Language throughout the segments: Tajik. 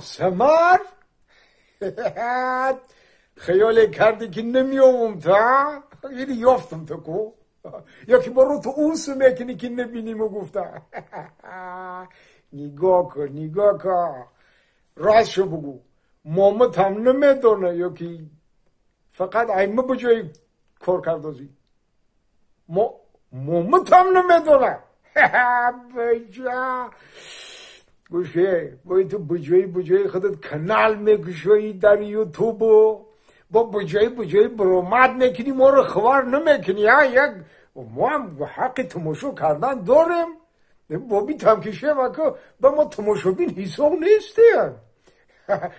Самар хаёле кардӣ ки намеёвум та или ёфтум та ку ё ки бо рӯ ту унсу мекунӣ ки набиниму гуфта. Нигоҳ кун, нигоҳ кун, ростшо бугӯ, момат ҳам намедона ё ки фақат айма ба ҷои кор кардозӣ момат ҳам намедона. Бача, гӯше бой, ту буҷои худат канал мекушоӣ дар Ютубу бо буҷои баромад мекунӣ, моро хабар намекунӣ. Як мо ҳам ҳаққи тамошо кардан дорем. Боби тамкишем, ака, ба мо тамошобин ҳисоб нестем.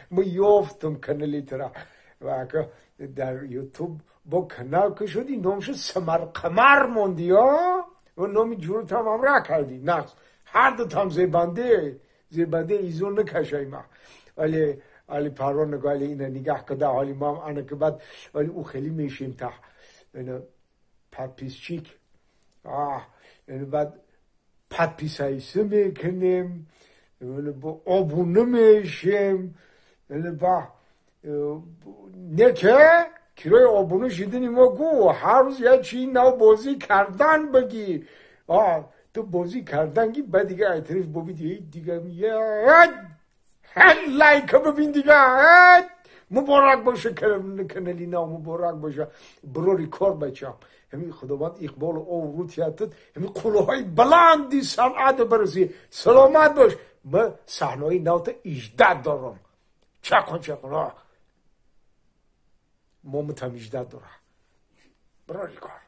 Мо ёфтам канали тура, ака, дар Ютуб бо канал кушодӣ, номшо Самарқамар монди ва номи ҷурутам ҳамроҳ кардӣ. Нақс ҳар дутам зебанде, зебанде, изо накашай ма. Вале али парво нагу, али ина нигаҳ када, ҳоли мам ана ки баъд вали ӯ хеле мешем та ина подписчик, баъд подписаться мекунем, обуна мешем. Ба не ке кирои обуна шидани мо гу ҳар рӯз як чии нав бозӣ кардан бигӣ. Ту бозӣ кардан ги, баъд дига айтариф боби дига лайка бибин дига. Муборак боша канали нав, муборак боша, бирори кор, бачам. Ҳамин Худованд иқболу обрӯ тиятад, ҳамин қуллаҳои баланди санъат барасӣ. Саломат бош. Ма саҳнаҳои навта иждат дорам. Чақон, чақон, моматам иждат дора. Бирори кор.